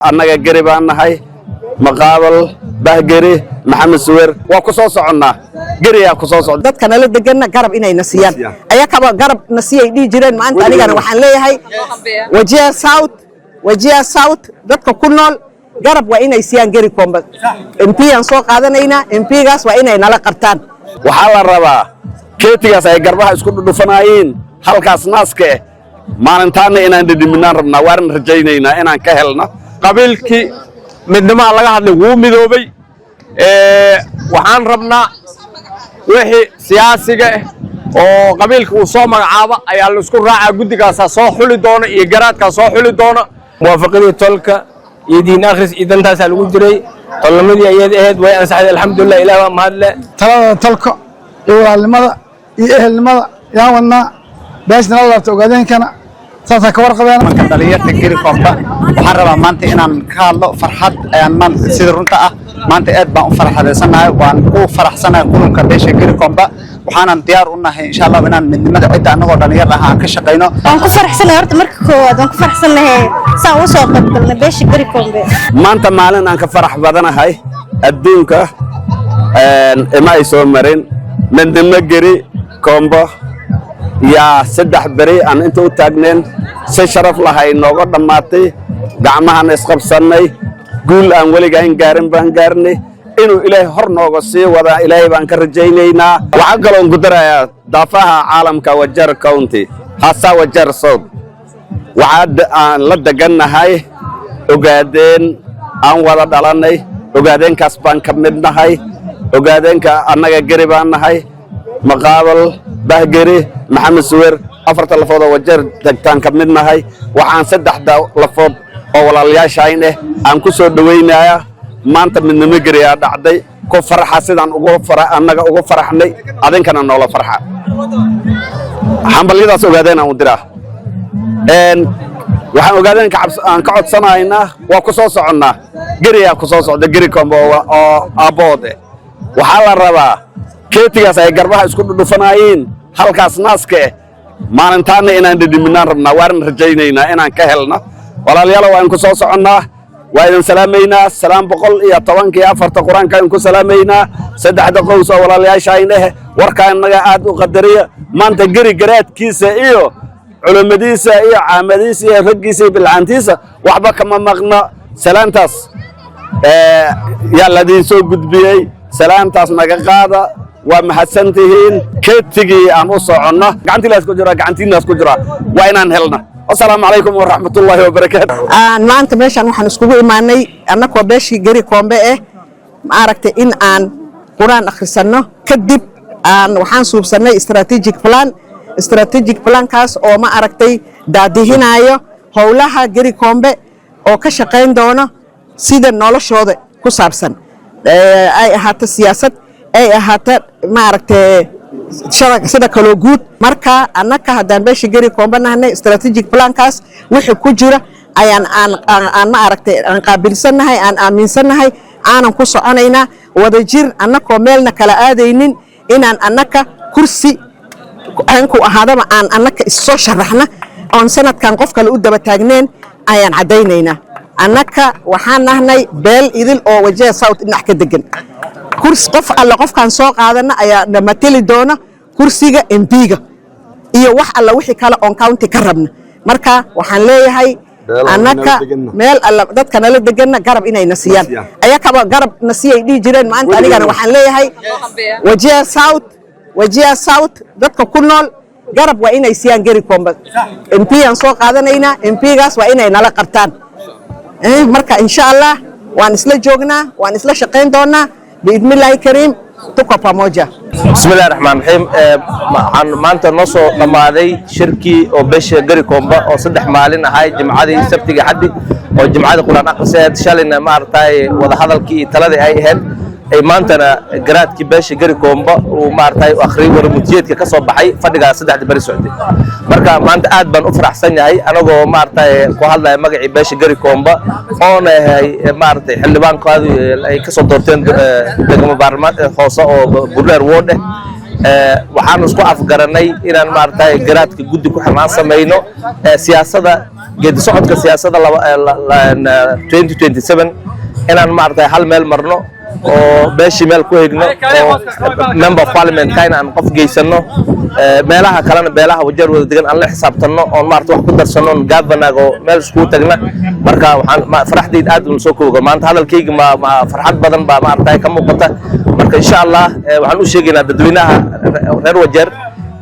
Annaga Geri baan nahay, Maqaabal Bahgeri Maxamed Suwer waa ku soo soconnaa, Geriyaa ku soo socda. Dadka nala deganna garab inayna siiyaan, ayakaba garab na siiyay dhihi jireen. Maanta anigana waxaan leeyahay Wajir South, Wajir South dadka ku nool garab waa inay siiyaan Geri Komba. MP aan soo qaadanaynaa, MP-gaas waa inay nala qabtaan. Waxaa la rabaa keetigaas ay garbaha isku dhudhufanaayeen, halkaas naaska maalintaanna inaan dhidhiminaan rabnaa, waanan rajaynaynaa inaan ka helno. Qabiilkii midnimaha laga hadlay wuu midoobay. Waxaan rabnaa wixii siyaasiga ah oo qabiilka uu soo magacaabo ayaa la isku raacaa. Guddigaasaa soo xuli doona iyo garaadkaa soo xuli doona. Muwaafaqadii tolka iyo diin akhris iyo dantaasaa lagu jiray. Tolnimadii ayada ahayd way ansaxday, alxamdulilah, ilaah baa mahadle. Talada tolka iyo walaalnimada iyo ehelnimada yaan wadnaa. Beesha nala laabta Ogaadeenkana saasaa ka warqabeen. Marka dhalinyarta Geri Komba waxaan rabaa maanta inaan ka hadlo farxad ayaan maanta. Sida runta ah, maanta aad baan u farxadeysanahay, waan ku faraxsanahay kulanka beesha Geri Komba. Waxaanan diyaar u nahay, insha Allah, inaan midnimada cidda annagoo dhalinyar ah aan ka shaqayno. Waan ku faraxsanahay horta. Marka koowaad waan ku faraxsanahay saan ugu soo qayb galnay beesha Geri Kombe. Maanta maalin aan ka farax badanahay adduunka ima ay soo marin. Midnimo Geri Kombo yaa 3 beri aan inta u taagneen, si sharaf lahay nooga dhammaatay, gacmahaan isqabsannay, guul aan weligaan gaarin baan gaarnay. Inuu Ilaahay hor nooga sii wadaa Ilaahay baan ka rajaynaynaa. Waxaan kaloon ku darayaa daafaha caalamka, Wajeer County, hasa Wajeer South, waxaa aan la degannahay Ogaadeen aan wada dhalannay. Ogaadeenkaas baan ka mid nahay. Ogaadeenka annaga Geri baan nahay, Maqaabal Bahgeri Maxamed Suwer, afarta lafood oo Wajeer tagtaan ka mid nahay. Waxaan saddexda lafood oo walaalayaashayn aan ku soo dhowaynayaa maanta midnimo Geriyaa dhacday. Ku farxa sidaan ugu annaga ugu faraxnay, adinkana noola farxa. Hambalyadaas Ogaadeen aan u diraa. Waxaan Ogaadeen aan ka codsanaynaa, waa ku soo soconnaa, Geriyaa ku soo socda, Geri Kombo oo aabbahood waxaa la rabaa keetigaas ay garbaha isku dhudhufanaayeen, halkaas naaska maalintaanna inaan dhidhiminaan rabnaa, waanan rajaynaynaa inaan ka helno. Walaalayaal, waan ku soo soconnaa, waa idin salaamaynaa. Salaam 114-ka Qur-aanka idinku salaamaynaa. Saddexda qows oo walaalayaashayn warkaa innaga aad u qadariya. Maanta Geri garaadkiisa iyo culimmadiisa iyo caamadiisa iyo raggiisa iyo bilcaantiisa waxba kama maqno. Salaantaas yaa ladiin soo gudbiyey, salaantaas naga qaada. Waa mahadsan tihiin. Keetigii aan u soconno gacantiilaas ku jira, gacantiinaas ku jira, waa inaan helna. Asalaamu calaykum waraxmatullaahi wabarakaatu. Aan maanta meeshaan waxaan iskugu imaanay annagoo beeshii Geri Koombe maaragtay, in aan Qur-aan akhrisanno. Kadib aan waxaan suubsannay strategic plan, strategic plankaas oo ma aragtay daadihinaayo howlaha Geri Koombe oo ka shaqayn doono sida noloshooda ku saabsan, ay ahaato siyaasad, ay ahaato maaragtay sida kaloo guud. Marka annaka haddaan beesha Geri Koombe nahnay, strategic plankaas wixii ku jira ayaan aan ma aragtay aan qaabilsannahay, aan aaminsannahay, aanan ku soconaynaa wadajir, annakoo meelna kala aadaynin, inaan annaka kursi aanku ahaadaba aan annaka issoo sharaxna oon sanadkan qof kale u daba taagneen ayaan caddaynaynaa. Annaka waxaan nahnay beel idil oo Wajir South dhinac ka degan. Kursi qof alle qofkaan soo qaadana ayaa na mateli doona kursiga MP-ga iyo wax alla wixii kale oon county ka rabna. Marka waxaan leeyahay annaka meel alla dadka nala deganna garab inayna siiyaan, ayakaba garab na siiyay dhihi jireen. Maanta anigana waxaan leeyahay Wajir South, Wajir South dadka ku nool garab waa inay siiyaan Geri Komba. MP aan soo qaadanaynaa, MP-gaas waa inay nala qabtaan. Marka insha Allah waan isla joognaa, waan isla shaqayn doonaa, biidnillaahi kariim, tuko pamoja. Bismillahi raxmaan raxiim. Waxaan maanta noo soo dhammaaday shirkii oo beesha Geri Koomba oo 3 maalin ahay, Jimcadii, Sabtiga, Xaddi, oo Jimcadii Qur-aan akhriseed, shalayna maaragtay wadahadalkii iyo taladii ay ahayd, ay maantana garaadkii beesha Geri Koomba uu maaragtay akhriyay warmutiyeedka ka soo baxay fadhigaa saddexda beri socday. Marka maanta aad baan u faraxsan yahay anagoo maaragtay ku hadlaya magacii beesha Geri Koomba, oona ahay maaragtay xildhibaankoodi ay ka soo doorteen degmo baarlamaan hoose oo Burdheer ward. Waxaan isku afgaranay inaan maaragtay garaadka guddi ku xirnaan samayno, siyaasada Geedi socodka siyaasadda 2027 inaan maaragtay hal meel marno oo beeshii meel ku hegno oo member of parliament kayna aan qof geysano, meelaha kalena beelaha Wajeer wada degan aan la xisaabtanno oon maarata wax ku darsanno oon governor oo meel iskugu tagna. Marka waxaan faraxdayda aad un soo kooga maanta, hadalkayga ma farxad badan baa maaragtay ka muuqata. Marka insha Allah waxaan u sheegaynaa dadweynaha reer Wajeer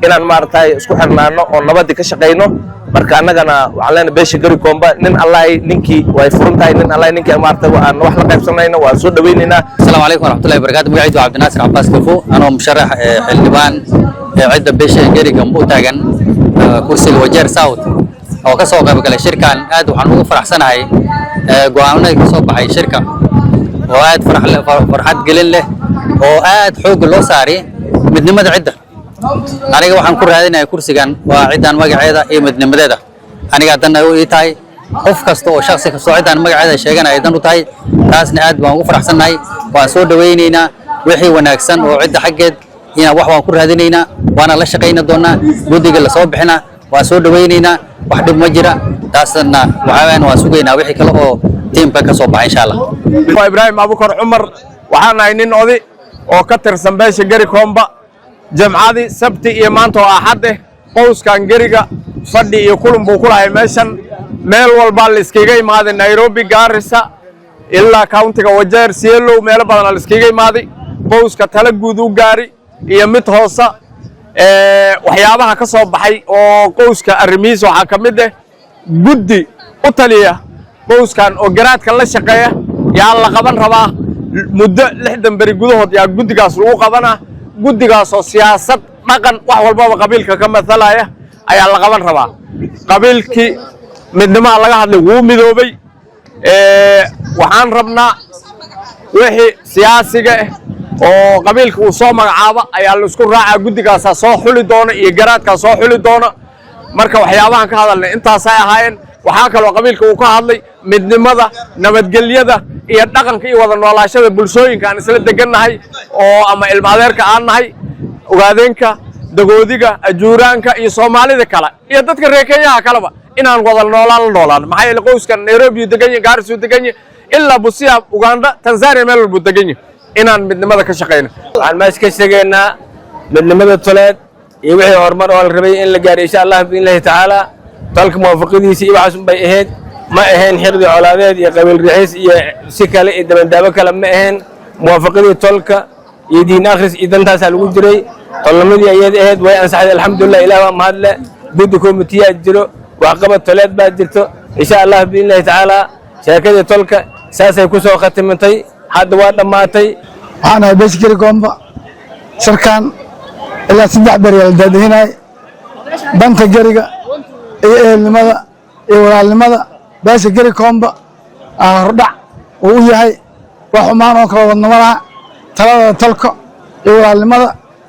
inaan maaragtay isku xirnaano oo nabadii ka shaqayno. Marka annagana waxaan leenahay beesha Gari Koomba, nin allahay ninkii way furan tahay, nin allahay ninkii maaragtay aan wax la qaybsanayno waan soo dhawaynaynaa. Asalaamu calaykum waraxmatullahi wabarakaatu. Magacaydu waa Cabdinaasir Cabaas Kafo, anoo musharax xildhibaan cidda beesha Geriga u taagan kursiga Wajeer South oo ka soo qayb galay shirkan. Aad waxaan ugu faraxsanahay go'aanadii ka soo baxay shirka oo aad farxad gelin leh oo aad xoogga loo saaray midnimada cidda. Aniga waxaan ku raadinaya kursigan waa ciddan magaceeda iyo midnimadeeda. Aniga danna ii tahay, qof kasta oo shaksi kasta oo ciddaan magaceeda sheeganaya dan u tahay. Taasna aad baan ugu faraxsannahay, waan soo dhawaynaynaa wixii wanaagsan oo cidda xaggeed inaan wax waan ku raadinaynaa, waana la shaqayna doonaa. Guddiga lasoo bixina waan soo dhawaynaynaa, wax dhib ma jira. Taasna waxaa weeyaan waan sugaynaa wixii kale oo tiimka ka soo baxa, insha Allah. Waa Ibraahim Abukar Cumar. Waxaan nahay nin oday oo ka tirsan beesha Geri Koomba. Jamcadii, Sabti iyo maanta oo Axad eh, qowskan Geriga fadhi iyo kulun buu ku lahay meeshan. Meel walbaa la iskaga imaaday, Nairobi, Gaarisa, ilaa county-ga Wajeer, Sielow, meelo badanaa la iskaga imaaday. Qowska tala guud u gaari iyo mid hoosa. Waxyaabaha ka soo baxay oo qowska arrimihiisa waxaa ka mid ah guddi u taliya qowskan oo garaadka la shaqeeya yaa la qaban rabaa. Muddo 60 beri gudahood yaa guddigaas lagu qabanaa. Guddigaasoo siyaasad, dhaqan, wax walbaba qabiilka ka matalaya ayaa la qaban rabaa. Qabiilkii midnimaha laga hadlay, wuu midoobay. Waxaan rabnaa wixii siyaasiga ah oo qabiilka uu soo magacaabo ayaa la isku raacaa. Guddigaasaa soo xuli doona iyo garaadkaa soo xuli doona. Marka waxyaabahan ka hadalnay intaasay ahaayeen. Waxaa kaloo qabiilka uu ka hadlay midnimada, nabadgelyada iyo dhaqanka iyo wada noolaashada bulshooyinka aan isla degannahay oo ama ilma adeerka aan nahay, Ogaadeenka, Dagoodiga, Ajuuraanka iyo Soomaalida kale iyo dadka reer Kenyaha kaleba, inaan wada noolaan la noolaan. Maxaa yeele qoyskan Nairobi uu degan yahay, Gaarisa uu degan yahay, ilaa Busia, Uganda, Tanzania, meel walbuu degan yahay, inaan midnimada ka shaqayno. Waxaan meesha ka sheegaynaa midnimada toleed iyo wixii horumar oo la rabay in la gaaro, insha Allah biidnillahi tacaala. Tolka muwaafaqadiisa iyo waxaas unbay ahayd, ma ahayn xiqdi colaadeed iyo qabiil rixiis iyo si kale iyo dabandaabo kale ma ahayn. Muwaafaqadii tolka iyo diin akhris iyo dantaasaa lagu jiray. Tolnimadii ayada ahayd way ansaxday, alxamdulilah, ilaah baa mahadle. Guddi komitiyaa jiro, waxqabad toleed baa jirto, insha Allah biidnillahi tacaala. Sheekadii tolka saasay ku soo khatimantay, hadda waa dhammaatay. Waxaan ahay beesha Geri Goomba. Shirkan ilaa 3 beri la daadihinay danta Geriga iyo ehelnimada iyo walaalnimada beesha Geri Koomba aa hordhac uu u yahay. Wax xumaan oo kala wadno ma laha. Talada tolka iyo walaalnimada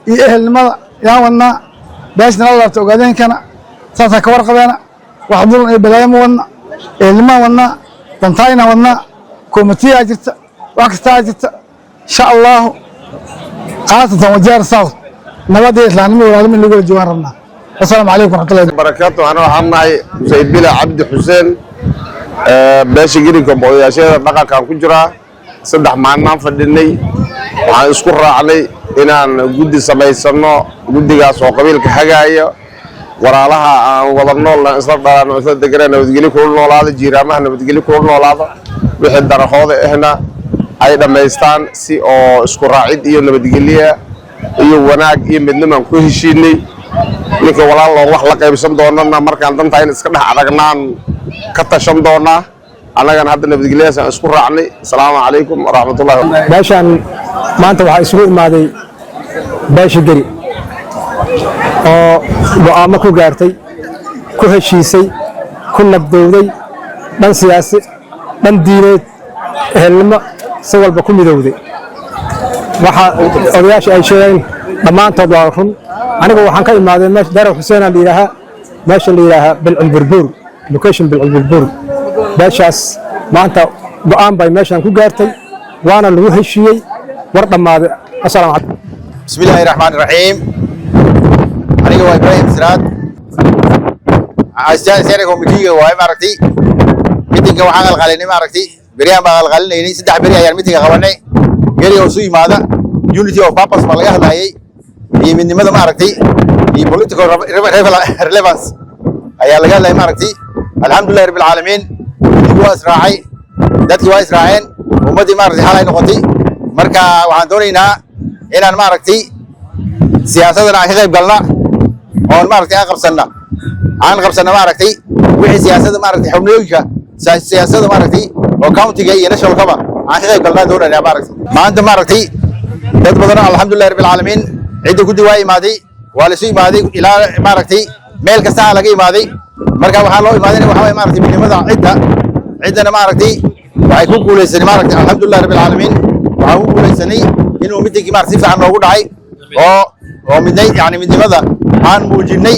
iyo ehelnimada yaan wadnaa. Beesha nala laabta Ogaadeenkana saasaa ka warqabeena. Wax dulan iyo balaayo ma wadna, ehelnimaan wadnaa, dantaayna wadnaa. Komitiyaa jirta, wax kastaa jirta, insha Allahu. Khaasatan Wajeer South nabadda, islaamnimo, walaalnimo in lagu wada joogaan rabnaa. Wasalaamu calaykum waraxmatullahi Barakaatu. Ana waxaan nahay Musayd Bila Cabdi Xuseen, beesha Gerikomba odayaashyada dhaqankaan ku jiraa. 3 maalmaan fadhinay. Waxaan isku raacnay inaan guddi samaysano, guddigaas oo qabiilka hagaaya, walaalaha aan wada noolna, isla dhalaan, isla deganaa, nabadgelyo kula noolaada, jiiraamaha nabadgelyo kula noolaada, wixii darahooda ahna ay dhammaystaan si oo isku raacid iyo nabadgelya iyo wanaag iyo midnimaan ku heshiinay. Ninka walaal oo wax la qaybsan doonana markaan dantaa in iska dhex aragnaan ka tashan doonaa. Annagana hadda nabadgelyadaas aan isku raacnay. Asalaamu calaykum waraxmatullahi. Meeshaan maanta waxaa isugu imaaday beesha Geri oo go'aamo ku gaartay, ku heshiisay, ku nabdowday, dhan siyaasi, dhan diineed, ehelnimo, si walba ku midowday. Waxa odayaasha ay sheegeen dhammaantood waa run. Anigu waxaan ka imaaday meesha Darar Xuseenaa la yidhaahaa, meesha la yidhaahaa Bilcilburbuur, location Bilcilburbuur. Beeshaas maanta go'aan bay meeshaan ku gaartay, waana lagu heshiiyey. War dhammaaday. Asalaamu calaykum. بسم الله الرحمن الرحيم. Aniga waa Ibrahim Siraad. Steering committee waaye. Maaragtay, meetingka waxaan qalqalinay, maaragtay, beryahan baan qalqalinaynay. 3 beri ayaan meetingka qabanay. Geriga isu yimaada, unity of purpose baa laga hadlayay iyo midnimada, maaragtay, iyo political relevance ayaa laga hadlayay, maaragtay. Alxamdulillahi rabbil caalamiin, guddigu waa israacay, dadkii waa israaceen, ummaddii, maaragtay, xal ay noqotay. Marka waxaan doonaynaa inaan, maaragtay, siyaasadana aan ka qayb galna oon, maaragtay, aan qabsanna, maaragtay, wixii siyaasadda, maaragtay, xubnooyinka siyaasadda, maaragtay, oo countyga iyo nationalkaba aan ka qayb galnaa doonaynaa, maaragtay. Maanta, maaragtay, dad badan, alxamdulillahi rabbil caalamiin, cidda guddi waa imaaday, waa la isu imaaday, ilaa, maaragtay, meel kasta laga imaaday. Marka waxaa loo imaadayna waxaa waye, maaragtay, midnimada cidda. Ciddana, maaragtay, waxay ku guulaysanay, maaragtay, alxamdulillahi rabbil caalamiin, waxaan ku guulaysanay inuu miitinkii, maaragtay, si fiican noogu dhacay oo midnay, yani midnimada aan muujinay.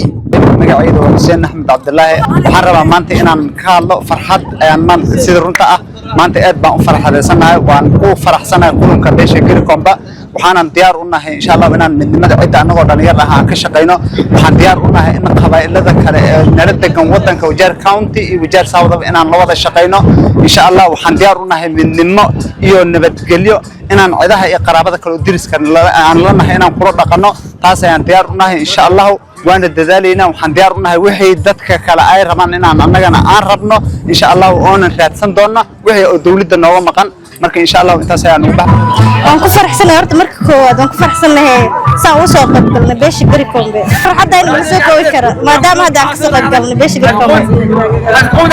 Magacayda waa Xuseen Axmed Cabdilaahi. Waxaan rabaa maanta inaan ka hadlo farxad ayaan maanta, sida runta ah, maanta aad baan u farxadeysanahay. Waan ku faraxsanahay kulanka beesha Geri Komba. Waxaanan diyaar u nahay, insha Allah, inaan midnimada cidda annagoo dhalinyar ah aan ka shaqayno. Waxaan diyaar u nahay in qabaa'ilada kale ee nala degan wadanka Wajeer County iyo Wajeer South inaan la wada shaqayno, insha Allah. Waxaan diyaar u nahay midnimo iyo nabadgelyo inaan cidaha iyo qaraabada kale oo deriska aan la nahay inaan kula dhaqanno. Taas ayaan diyaar u nahay, insha Allah, waana dadaalaynaa. Waxaan diyaar u nahay wixii dadka kale ay rabaan inaan annagana aan rabno, insha Allah, oonan raadsan doonna wixii oo dawladda nooga maqan. Marka, insha Allah, intaas ayaan ugu bax. Waan ku faraxsanahay. Horta marka koowaad waan ku faraxsanahay saan ugu soo qayb galnay beesha Geri Kombe. Farxadda in laga soo koobi karo maadaama hadda aan kasoo qayb galnay beesha Geri Kombe,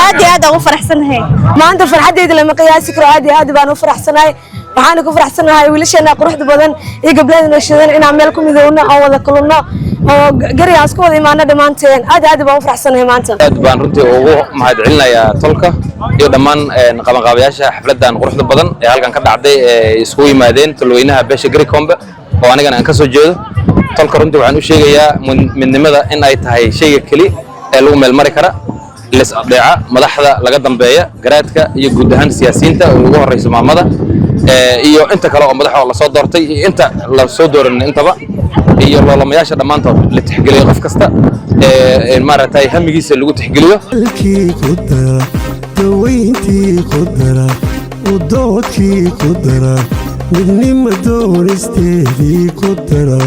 aad iyo aad aan ugu faraxsanahay. Maanta farxaddayda lama qiyaasi karo. Aad iyo aad baan u faraxsanahay. Waxaana ku faraxsanahay wiilasheena quruxda badan iyo gabdhaheena shidan inaan meel ku midoowno oo wada kulunno oo gariga aan isku wada imaano dhammaanteen. Aad iyo aad baan u faraxsanahay maanta. Aad baan runtii ugu mahadcelinayaa tolka iyo dhammaan qabanqaabayaasha xafladdan quruxda badan ee halkan ka dhacday ee iskugu yimaadeen tolweynaha beesha Geri Kombe oo anigana aan ka soo jeedo. Tolka runtii waxaan u sheegayaa midnimada in ay tahay shayga keli ee lagu meel mari kara, lis adeeca, madaxda laga dambeeya, garaadka iyo guud ahaan siyaasiyiinta oo ugu horeyso maamada iyo inta kale oo madaxa oo lasoo doortay iyo inta la soo dooranin intaba, iyo loolamayaasha dhammaantood la tixgeliyo, qof kasta maaragtay hamigiisa lagu tixgeliyo. Kii ku dara, dawayntii ku dara, udoodkii ku dara, midnima doonisteedii ku dara.